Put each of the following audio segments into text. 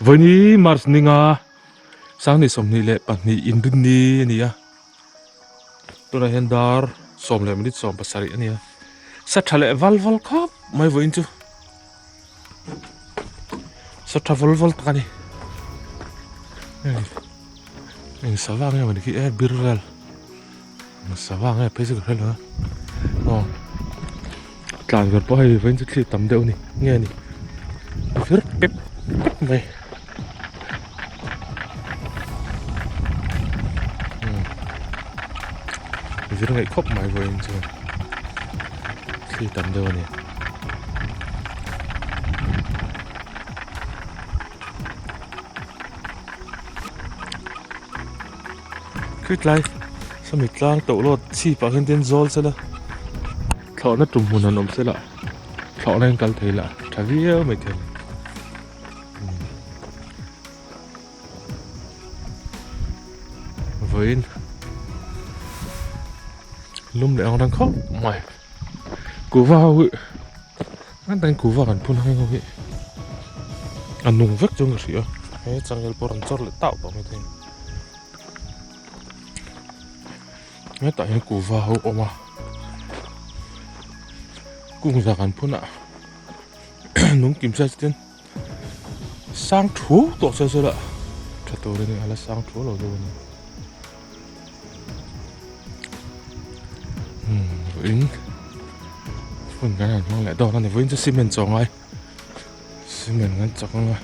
Vawiini March ninga Sanghnih 22 inrinni a ni a, tunah hian dar sawm leh minute sawm pasarih a ni a, sa tha leh val val khawp mai vawiin chu sa tha vawl vawl tak a ni hei eng sava nge mawni khi e bir vel eng sava nge phei chu ka hre lo a aw tlan vel pawh hei vawiin chu thli tam deuh a ni nge ni vir pep pep mai. Vir ngaih khawp mai vawiin chuan thli tam deuh a ni. Khritlai sawmi tlang toh lawt chhip ah khian tin zawl sela thlawhna tum hmun han awm sela thlawhna in kal thei la tha viau mai thei a ni. Vawiin lum leh ang reng khawp mai kuhva ho hi an tan kuhva kan phun ang ho hi a nung vek chuan ka hria he changel pawh rawn chawr leh tauh tawh mai thei hetah hian kuhva ho awm a kung za kan phun a. Nung kim se chutin sang thu tawh se sela tha tur a ni a la sang thu lo deuh a ni umm vawiin hun kan han hmang leh dawn a ni vawiin chu cement chaw ngai cement kan chak ang a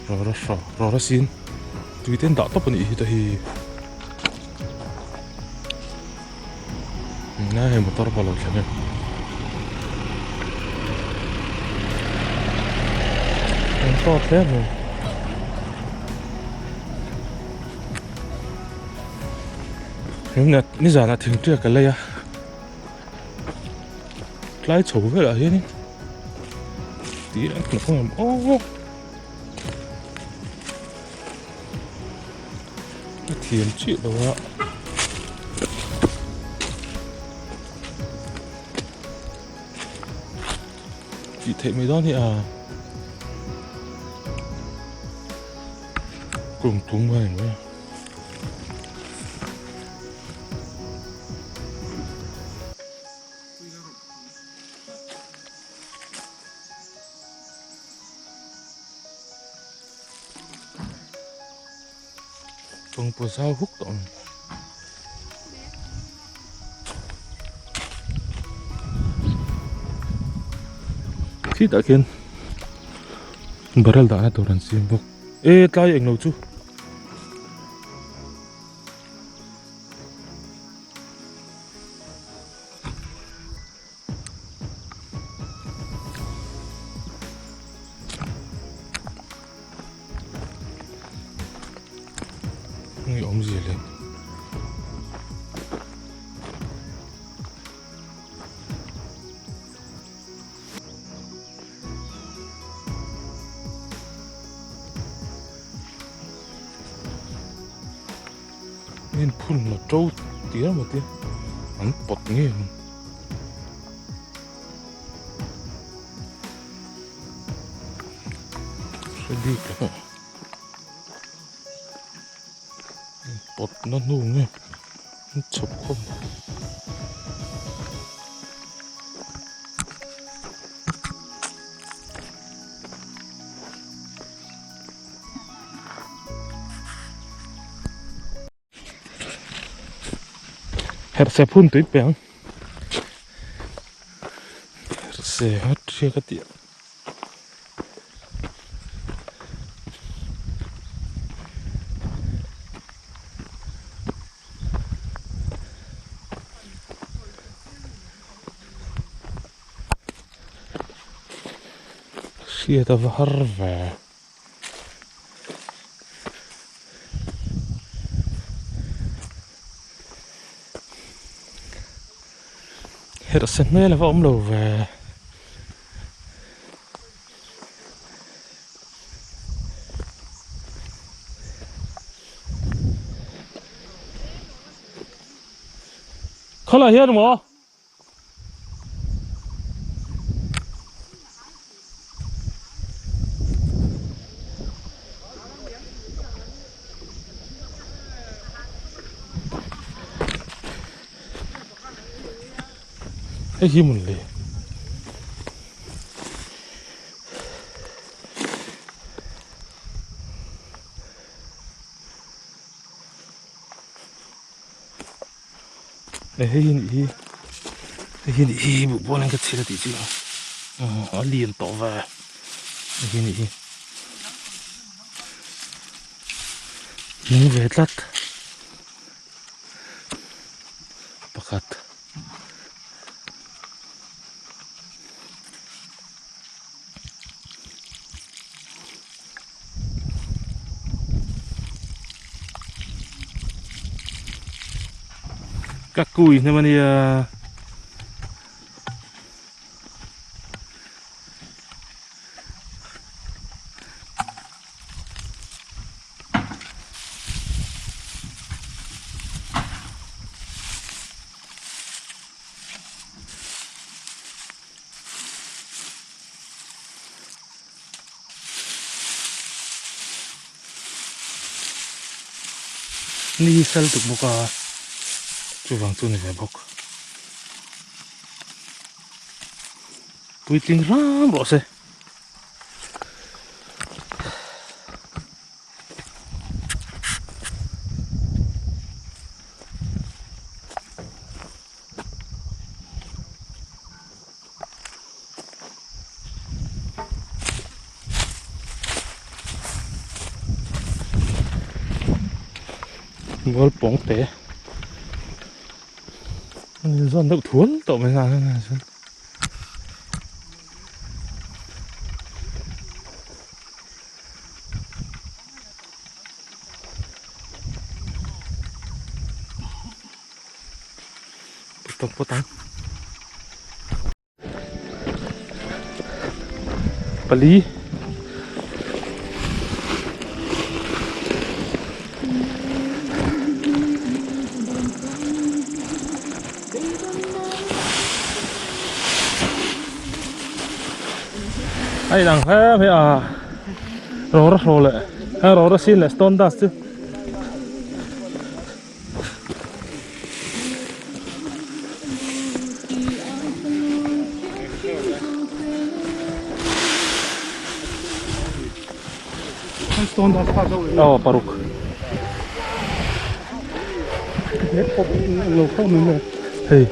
rawra hraw rawra sin tui te an dah tawp a nih hi te hi Nge hei motor pawh a lo thleng e. An tawt hle mai. Nizanah thingṭiak ka lei a. Tlai chho velah hianin tih a hnawk ang em aw. A thiam chiah lo a. Tih theih mai dawn hi a. Kum tum a ni mai a. Kawngpui zau huk tawh ang. Khitah khian barrel dahna tur an siam bawk. E tlai englo chu. Nge awmzia le? Heng phun la to tia maw te an pawt ngei ang. Hre bik lo pawt na hnu nge an chhawp khawm. Herhse phun tui pe ang herhse a ṭhia ka tih hriat a va har ve. Herh se hmel a va awm lo ve. Khawlai hian maw? Hei hi mawn le. Hei hi nih hi hei hi nih hi buhpawl in ka chhir a tih chu a lian tawh ve hei hi nih hi nung ve tlat pakhat. Các cùi nhưng mà đi Ni hi sal tuk bawk a chuvang chu ni ve bawk puitling ram rawh se. Mual pawng te an inzawn deuh thual tawh mai a chuan. Putang putang. Pali. Ai dang hle mai a rawra hraw leh a rawra sin leh stone dust chu. Aw paruk. Hei.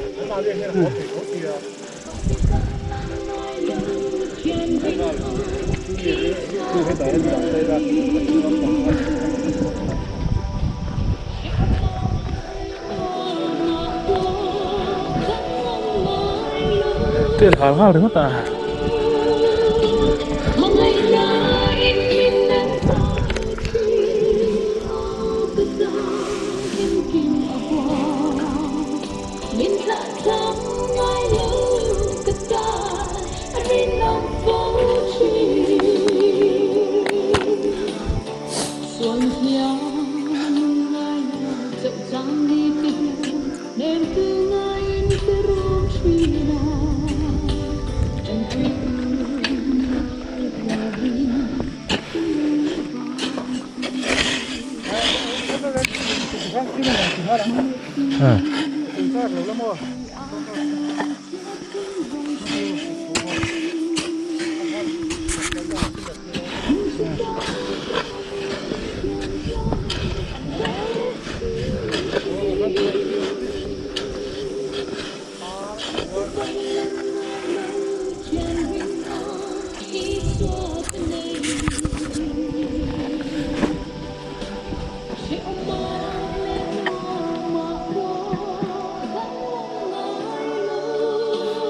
Tel hal hal ringawt a.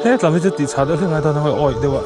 He tlam hi chu tih chhah deuh hlek a ngai dawn a hei awih deuh a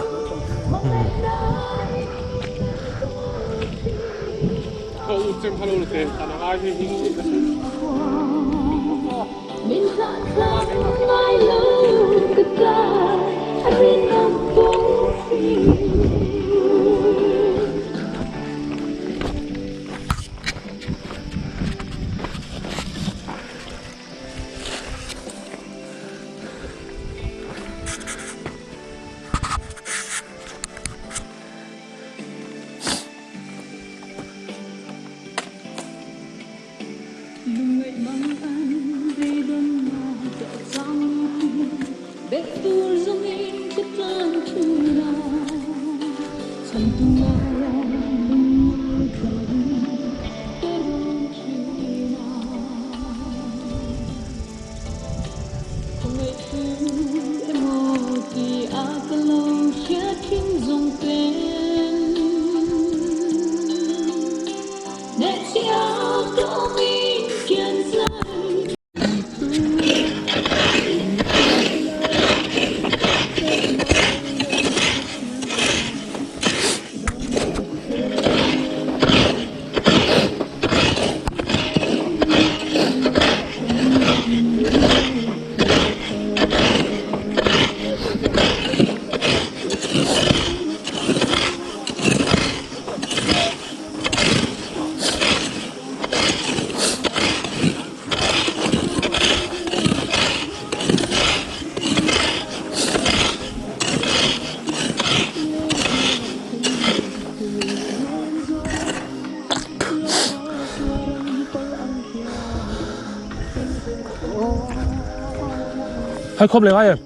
Hai khawp leh ngai em?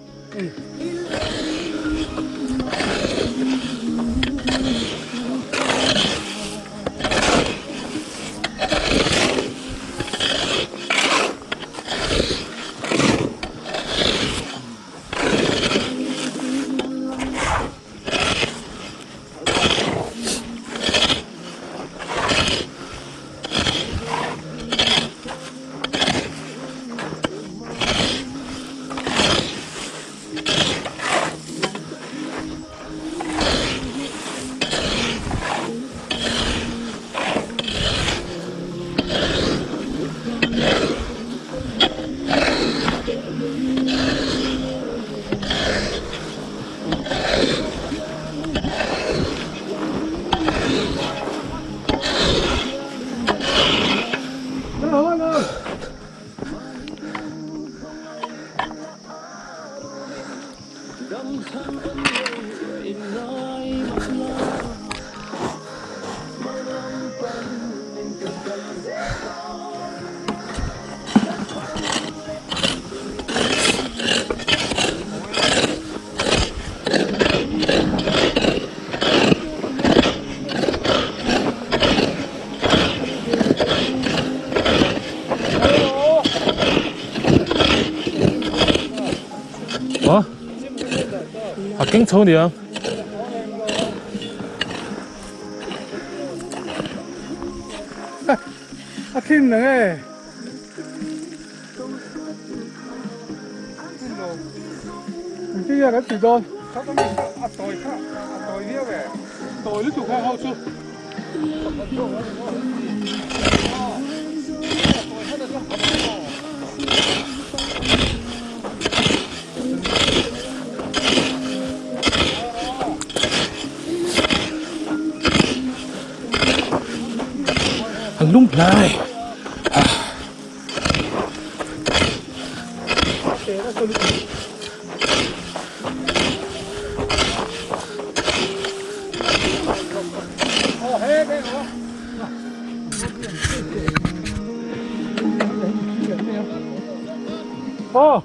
A a keng chho nia. A thin nang e. Engtin nge kan tih dawn? A tawi kha, a tawi viau e. Tawi lutuk kha ho chu. An lung hlai. Oh.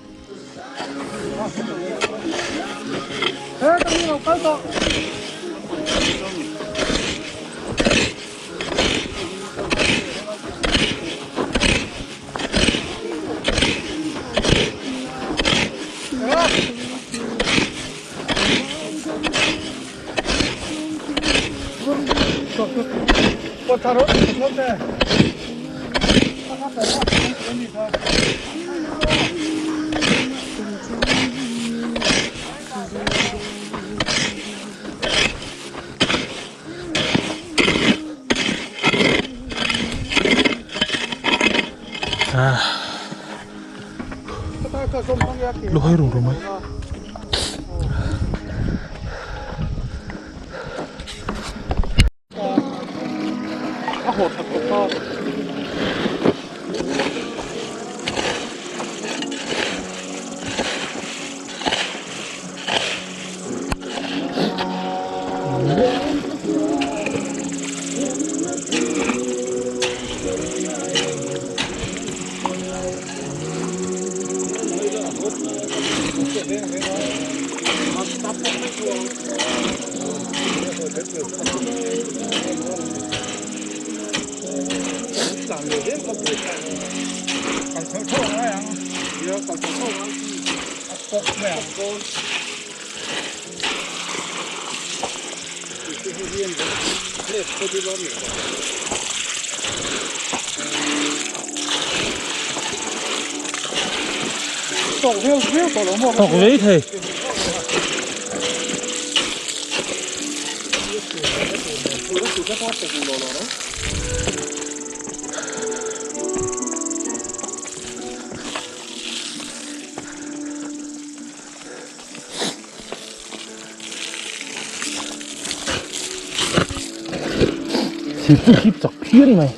Lu hơi rùng rùng mai. Tawk vei thei. Thil chu hip chak phian mai.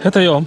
Heta hi awm.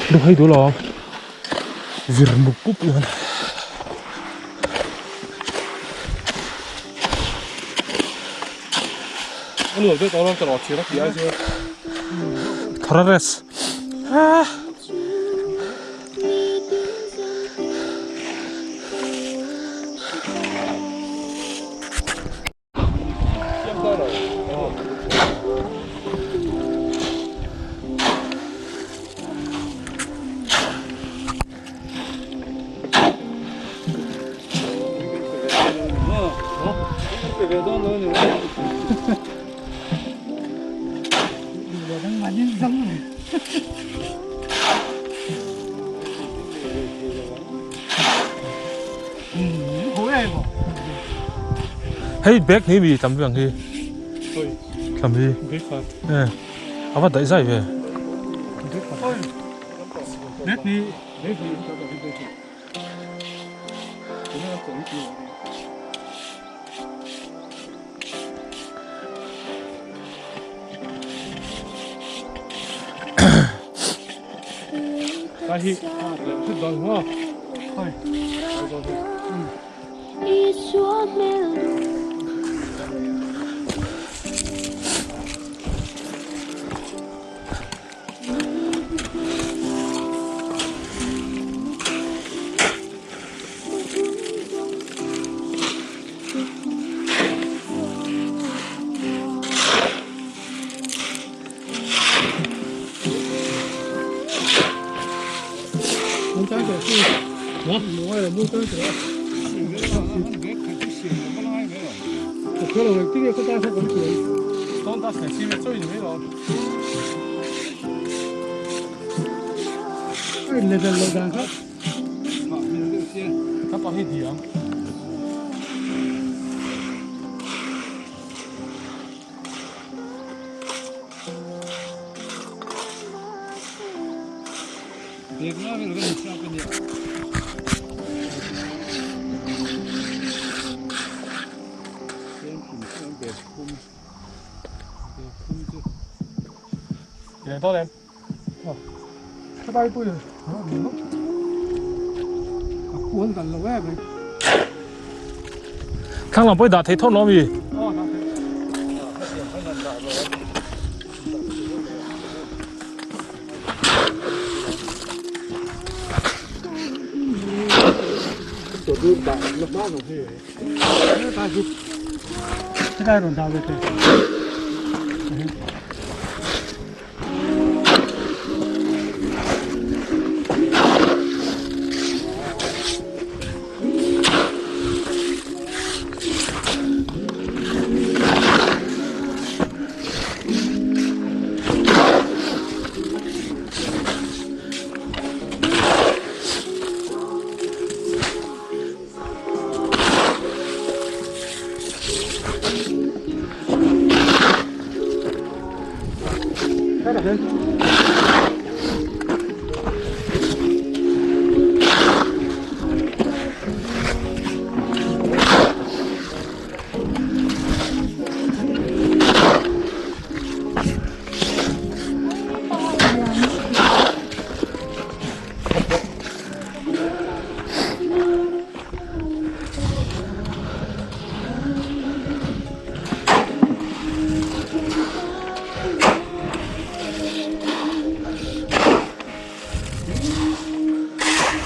Luhai duh lo vir mup pup hian. Thara res. Hei bag ni mi tam ang hi tam hi eh ava daih zai ve Thlang lam pawh i dah thei thawn lo ami?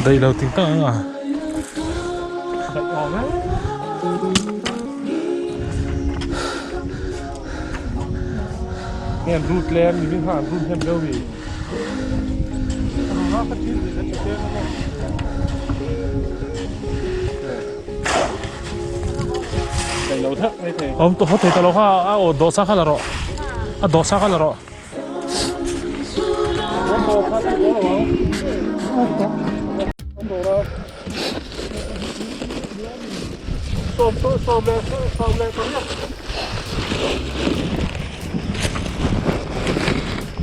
Daih lo ting tak ang a. Ngen rut lem ni min han rut hem deuh mi. Awm tawh haw thei ta lo kha a aw dawh sa kha la rawh a dawh sa kha la rawh.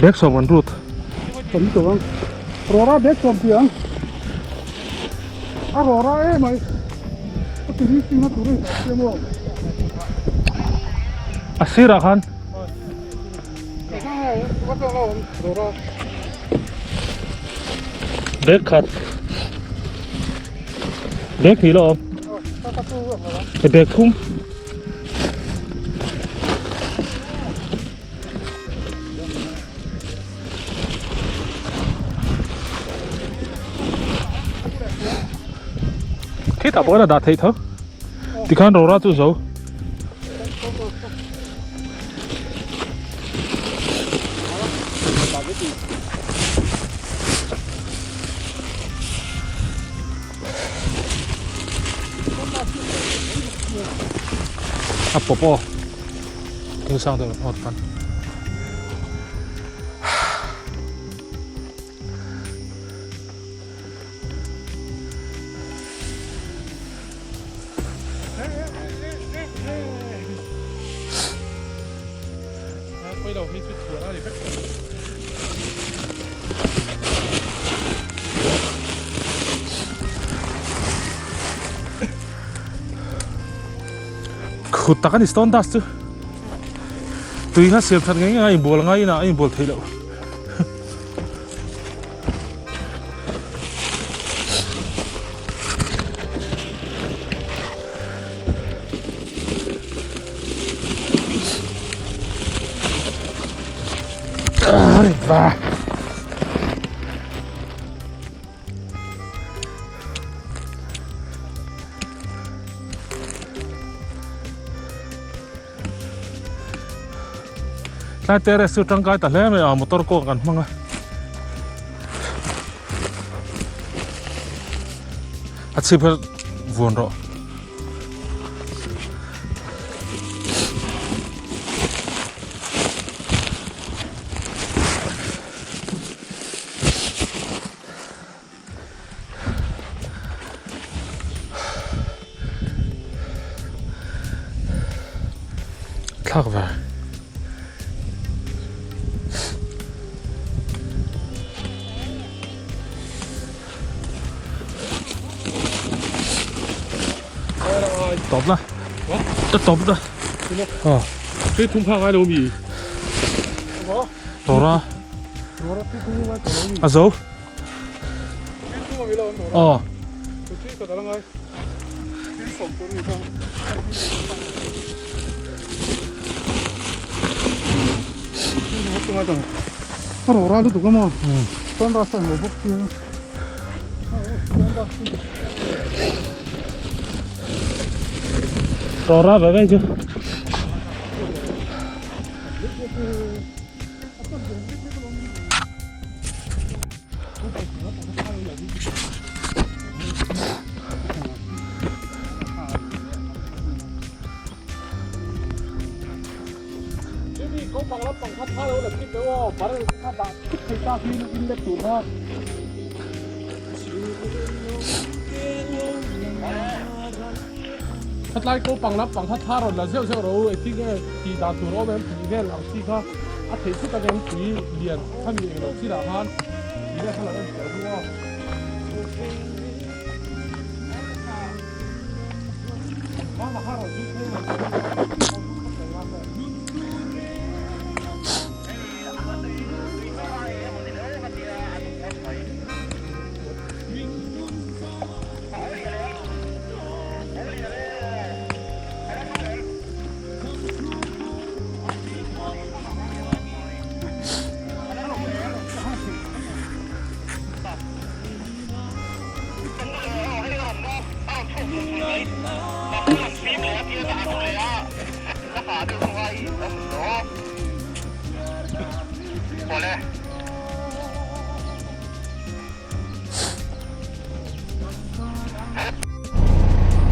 Bag sawm an rut. Kan tawh ang. Rora bag sawm tih ang. A rora em mai. A tui ching a tur a indah chiang aw. A sirah khan. Bag khat. Bag hnih la awm. Bag thum. Khitah pawh hian a dah theih tho tikhan rora chu zo a pawp aw. Thil sang deuh awt kan. Khut tak a ni stone dust chu tui kha siam that ngei ngei a inbual ngai inah a inbual theih loh. Tlai terrace chu tangkai ta hle mai a motor kawng kan hmang a a chhip kha vuan rawh. Thlak ve. Tawp la. Ta tawp ta. Ờ. Cái thùng phang ai đâu mì. Tora. A zo. Aw. Rawra ve ve chu. Khatlai ko pang lampang kha thla rawn la zeuh zeuh ro engtin nge tih dan tur awm em tih vel ang chi kha a theih thut ang em tui lian khami englo chinah khan tih vel kha lo en tel bawk a.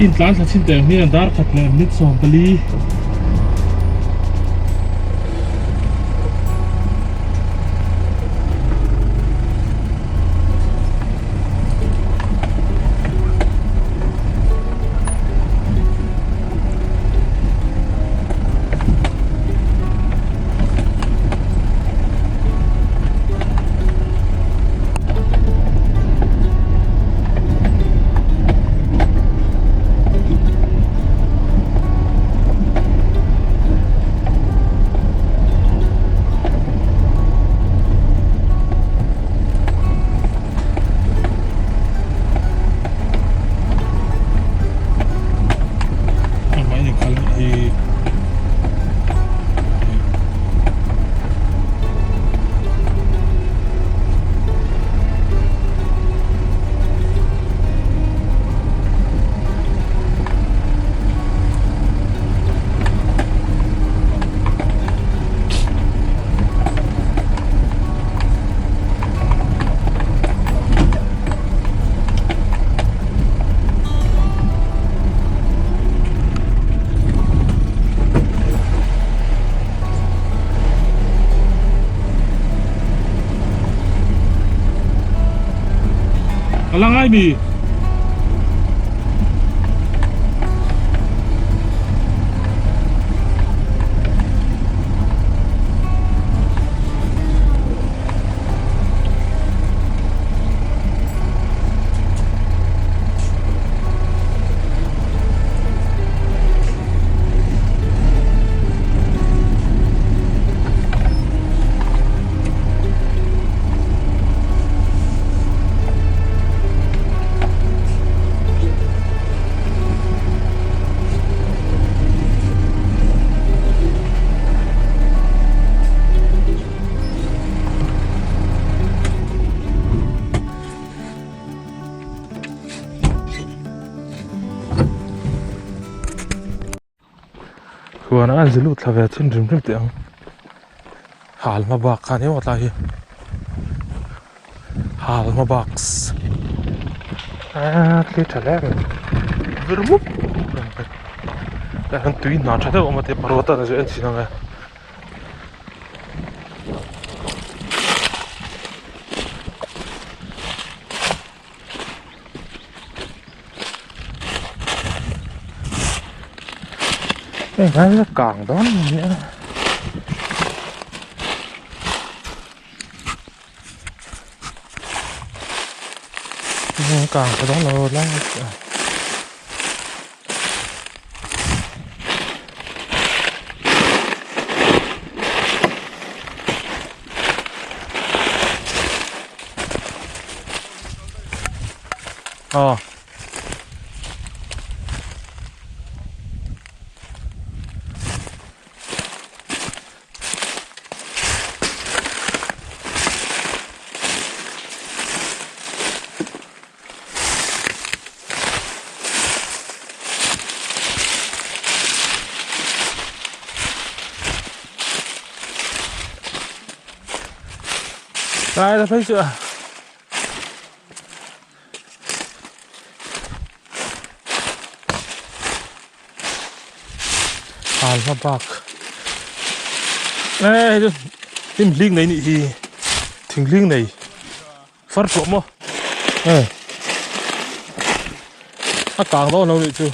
In tlan thla chin teh ang hian dar khat leh minute 14. A la ngai mi. Huan a an lut thla ve thin rim rim teh ang hal hma bak khan emaw tlai hi hal hma box aaa thli tha hle mai vir mup mup reng mai tah hian tui hna tha deuh a awm a tia parota an zir en chhin ang e. Heng hian a kang dawn a ni a. Heng kang tha dawn lo lai a. Aw. Tlai la phei chu a. Hal hma bak. E hei chu hnim hling nei nih hi thing hling nei far pawh maw e a kang dawn lo nih chu.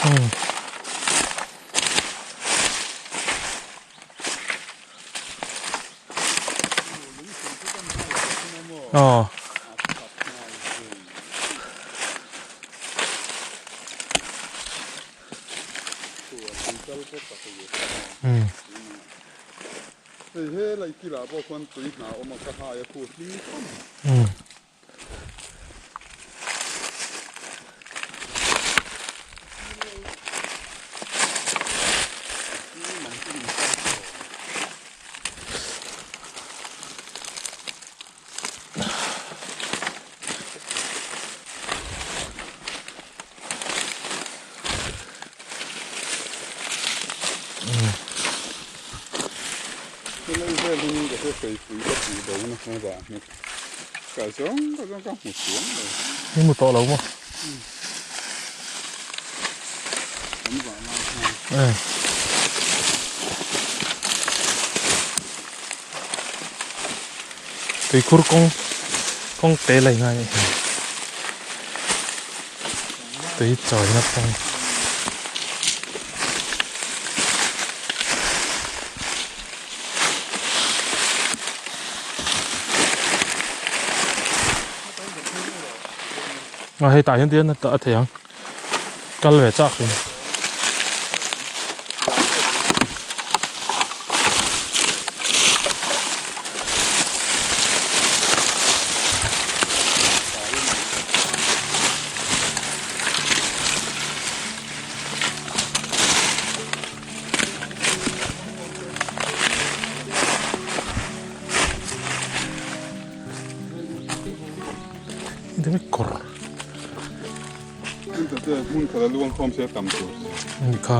Hmm. Aw. Hmm. Hmm. I hmu tawh lo maw? Tuikhur kawng kawng te lei ngai anih hi tui chawina kawng. A hei tah hian tihian a thei ang kal ve chak hrim. Kawr Ni kha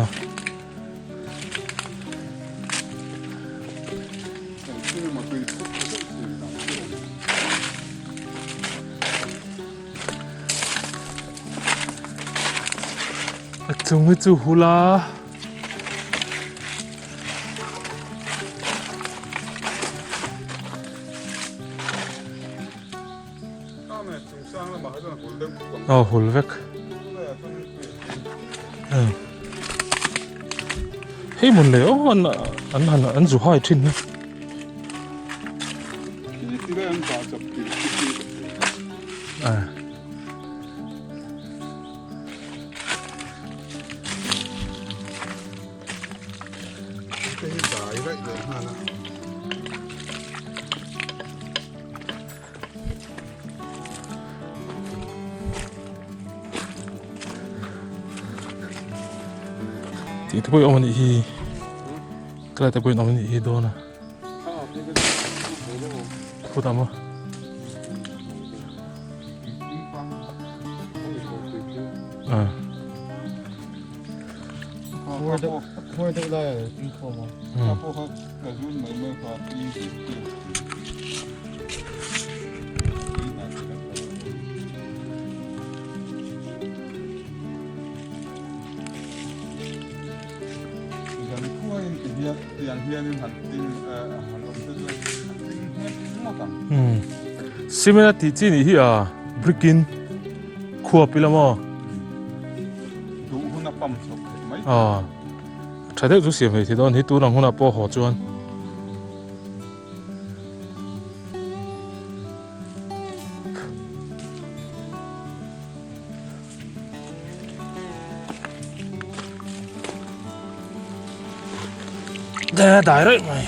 A chung hi chu hula Aw hul vek Hei mun leh aw an an han an zu hai thin hi. Tih te pawh hi awm anih hi ka te pawh in awm anih hi dawn a khut ang maw. Cement a tih chi nih hi a brick in khuap ila maw aw tha deuh chu siam thei thei dawn hi tun ang hunah pawh haw chuan. Dai reuh mai.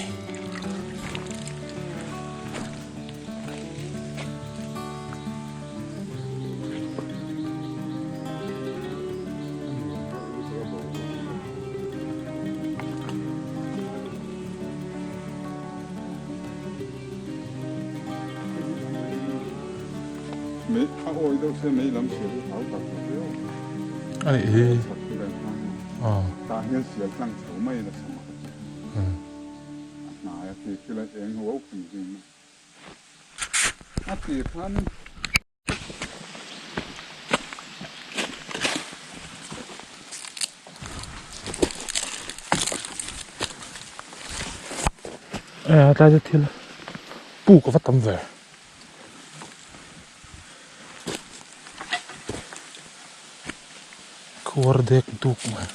A nih hi aw. A ti khi la eng huau khum zing a ti khan. Tlai chu thil puk a va tam ve. Khuar dek duk mai.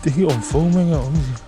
Te hi awm fo mai a awmzia.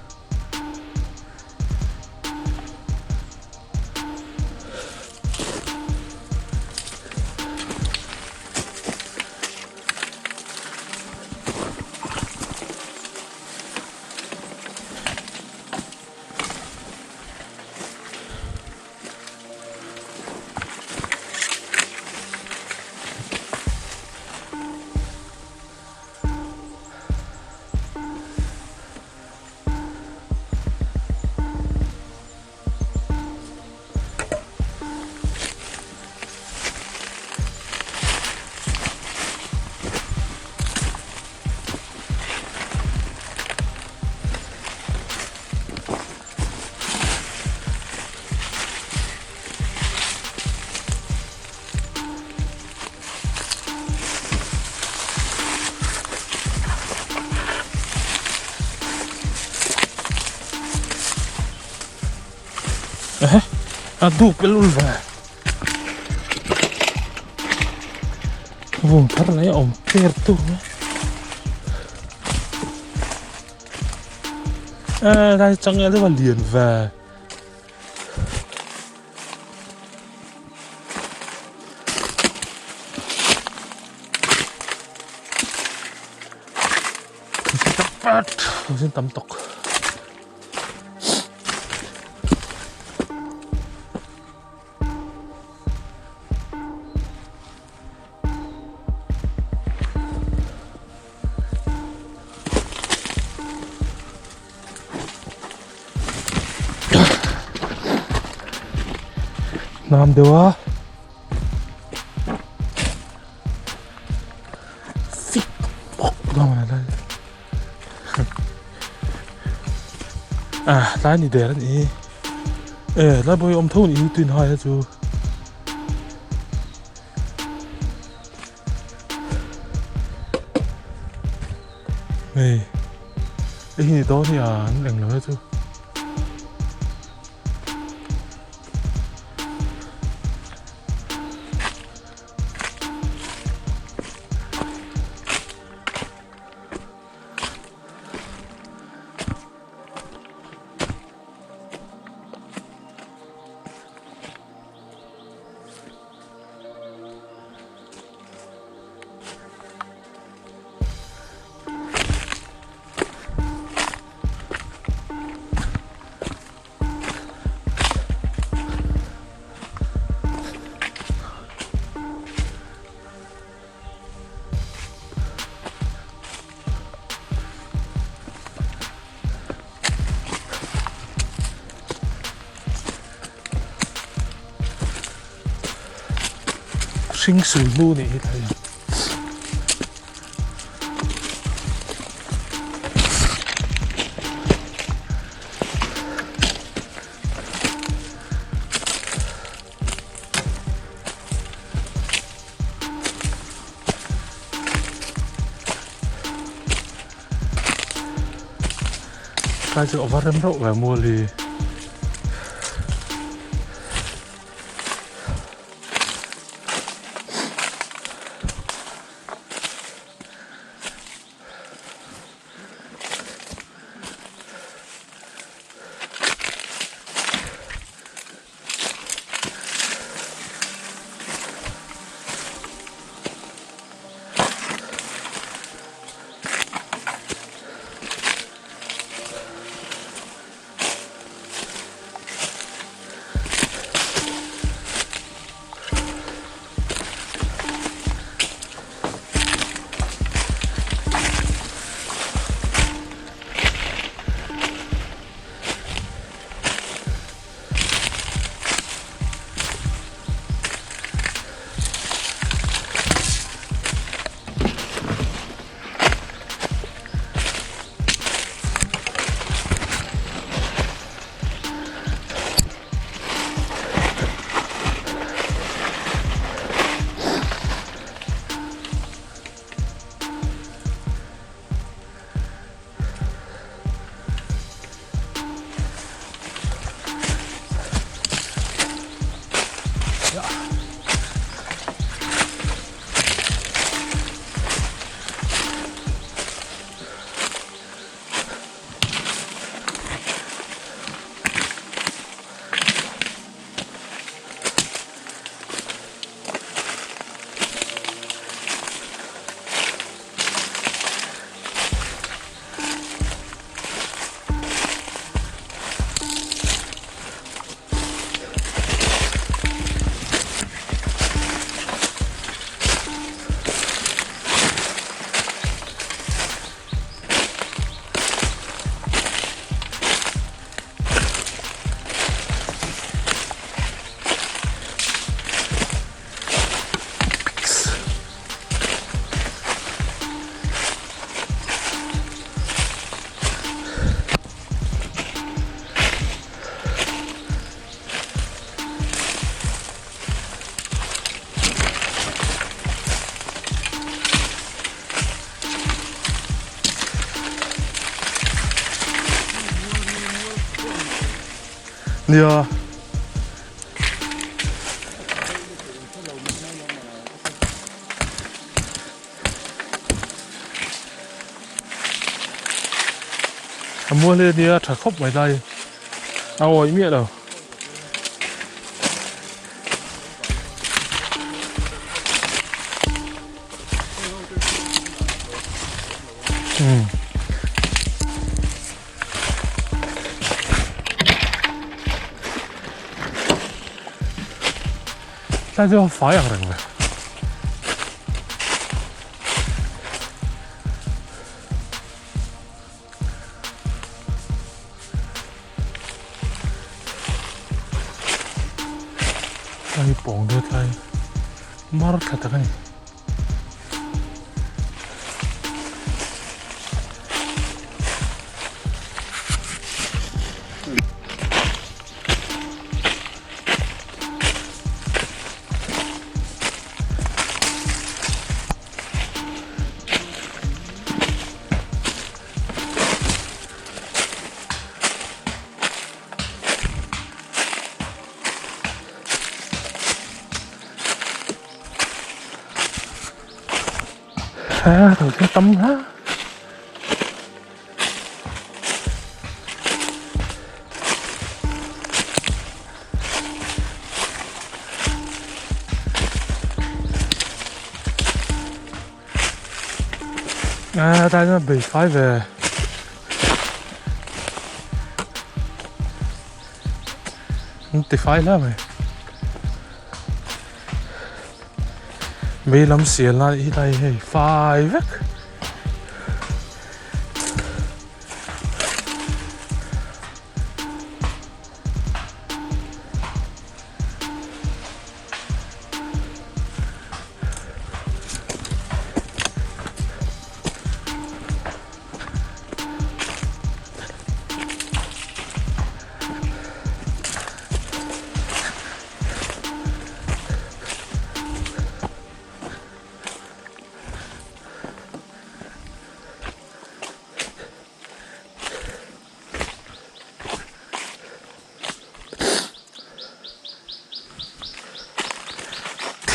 A duk pel ul ve vung thar lai a awm per tu a lai changel te va lian ve. Thingsin tam tawk. Nam deuh a fik bawk dawn a lai a tlai ni der a ni e tlai pawh hi awm tho a ni tui hai a chu. Hei hei hi ni dawn hi a an eng lo e chu. Hring sul hnu nih hi thei ang. Tlai chu a va rem reuh ve mual hi. Nia. A mual hi ania tha khawp mai lai a awih miah lo. Hmm. Tlai chu a fai ang reng ve. Tlai pawng deuh tlai mar thla tak a ni. À, thằng kia tâm ha. À, ta nó bị phái về. Ti fai hle mai. Mei lam sial na hi lai hei fai vek.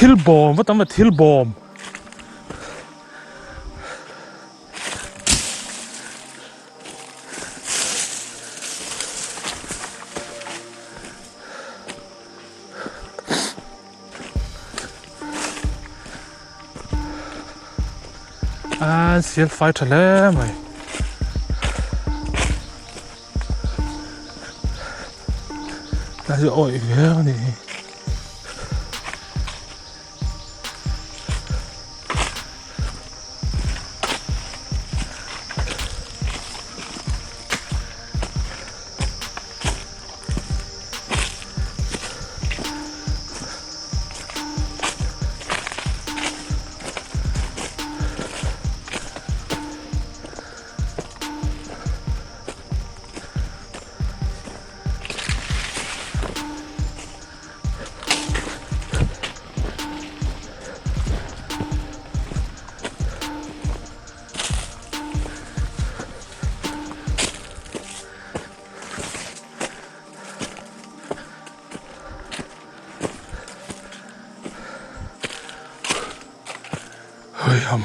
Thil bawm va tam ve thil bawm. A sial fai tha hle mai. Ta hi awih viau a nih hi. Haiham.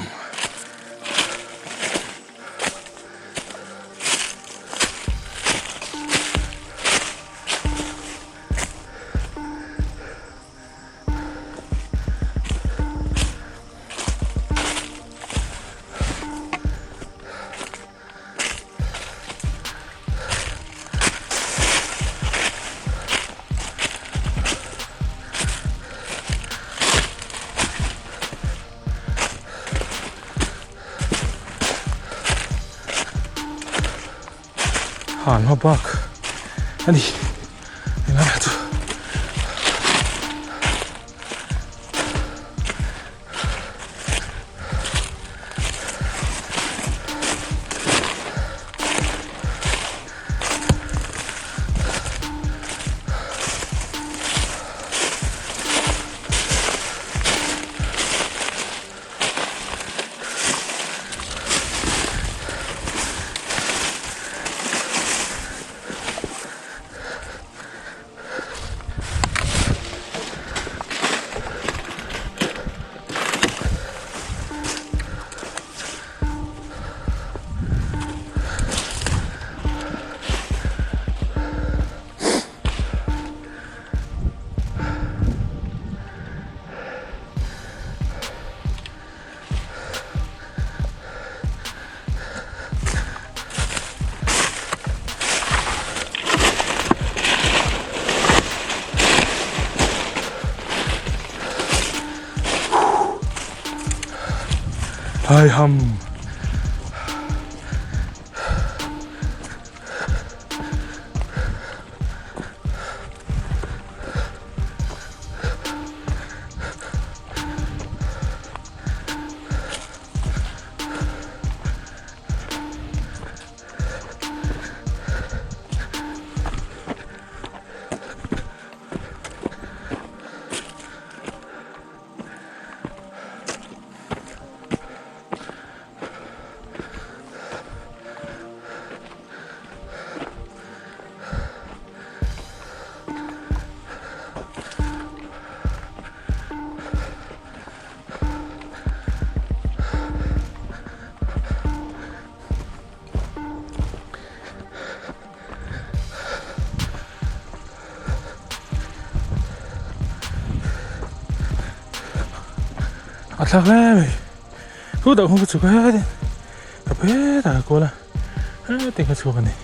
Han hma bak a ni engai chu. Hai ham. A thlak hle mai chu deuh hung ka chhuk a ka phet a kual a heti ka chhuak a ni.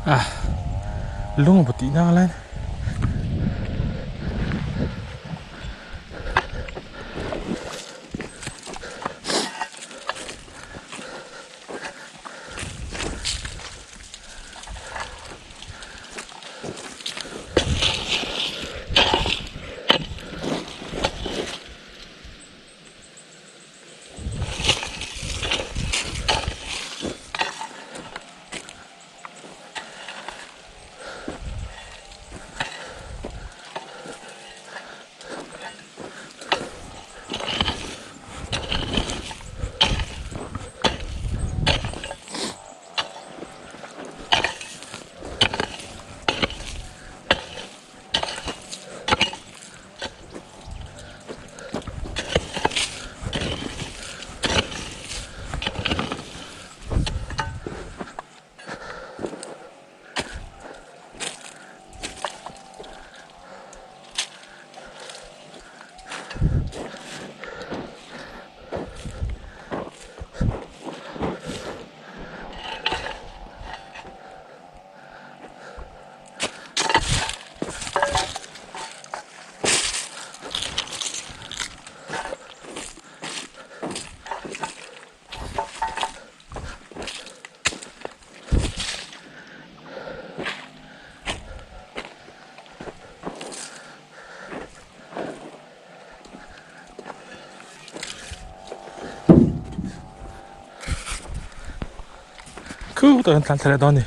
A lung a tih na lai Khu tah hian tlan thla leh dawn a ni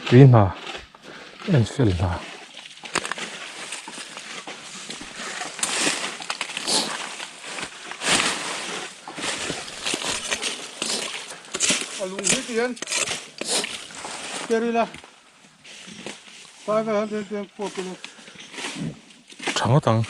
tui hna en fel hna. A lung hi ti hian ker ila 500 pawh ila. Tha ngawt ang.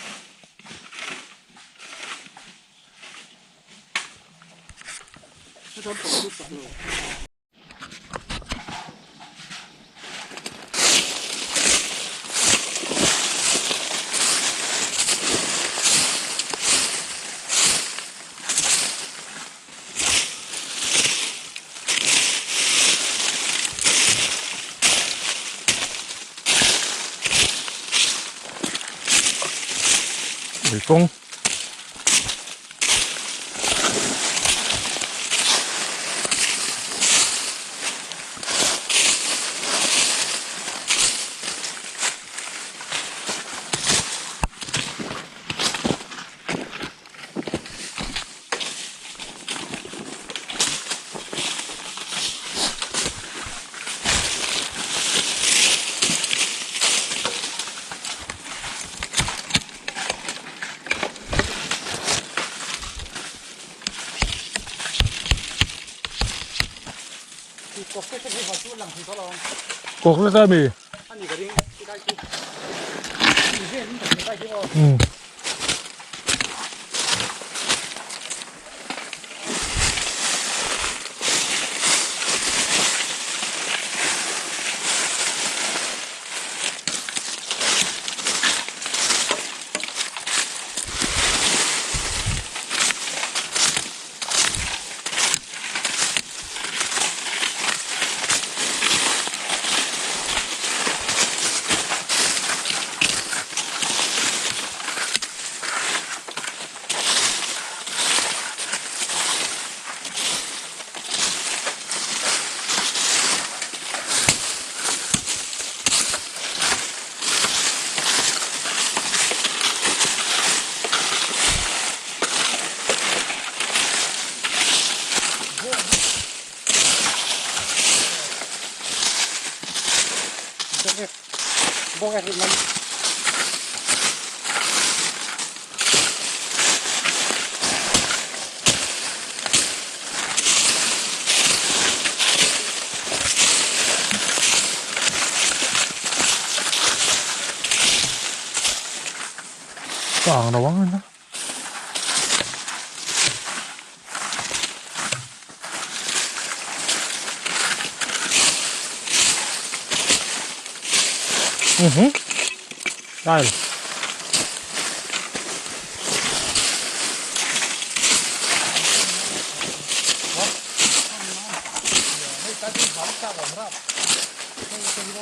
Ui kawng. Kawk le ta mi. Ka ang lo ang na. Mhm. Dai lo. Hei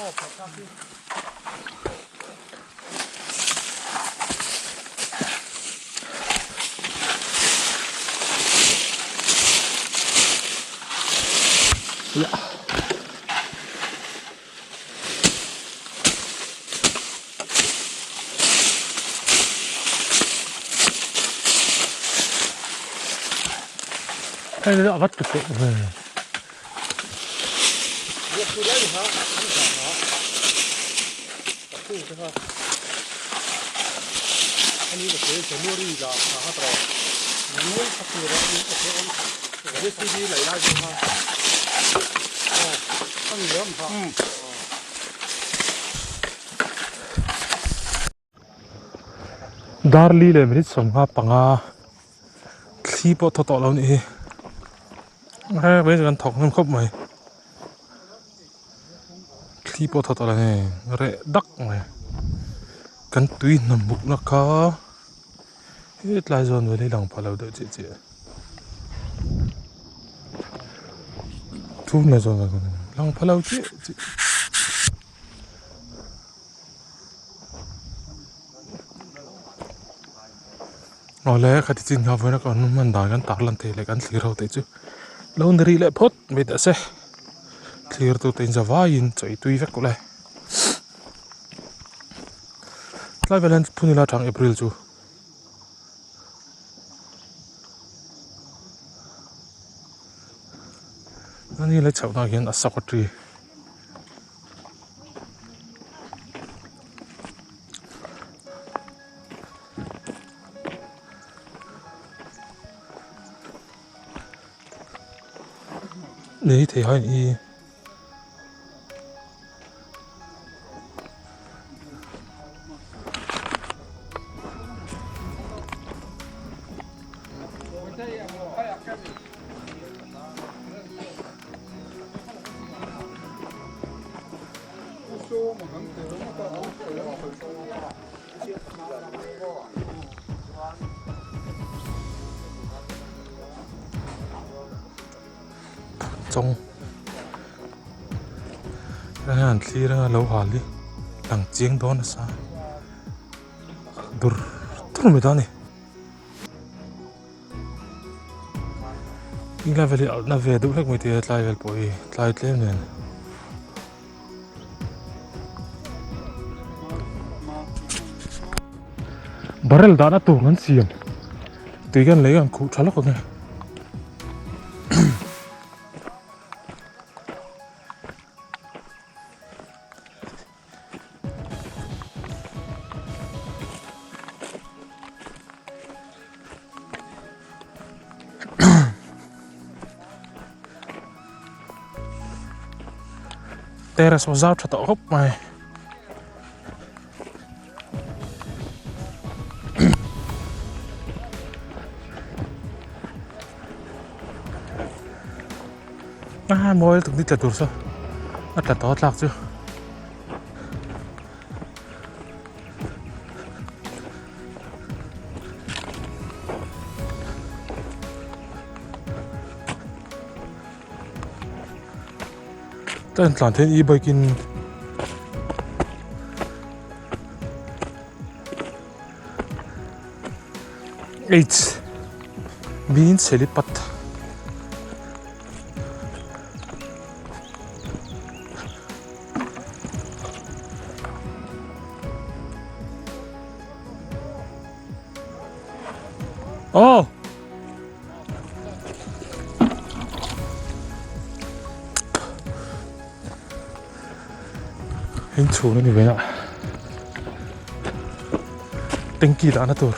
a vat tawh ve. Darli leh minute 55 thli pawh thaw tawh lo a nih hi he kan thawk hnem khawp mai thli pawh thaw tawh lo a ni reh dak mai kan tui hnam bukna kha hetlai zawn vel hi lang pha lo deuh chiah chiah thum la zawn lang pha lo chiah chiah. Awle khati chin kha vawiin a kan hman dan kan tar lan thei leh kan thlir ho te chu lo ni rih leh phawt mai teh se thlir tu te in za vaiin chawi tui vek ule tlai vel hian phun ila tang April chu. Ani le chhoh na hian a secretary. Nei thei hain i Chawng hian thlir anga lo hal hi lang chiang dawn nasa dur dur mai dawn a ni. Tlai vel hi alh na ve deuh hlek mai thei a tlai vel pawh hi tlai tlem nen. Barrel dahna tur an siam tui kan lei an khuh tha lawk ang e. Terrace pawh zau tha tawh khawp mai. A mawi lutuk ni tla tur saw a tla tawh a tlak chu. Ta in tlan thein e-bike in H miin chhelipat Aw. Inchhung a ni ve a tanky dahna tur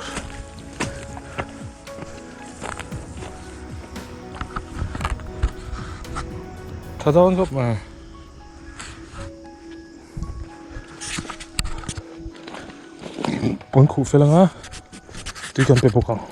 tha dawn khawp mai. Pawn khuh fel anga tui kan pe bawk ang.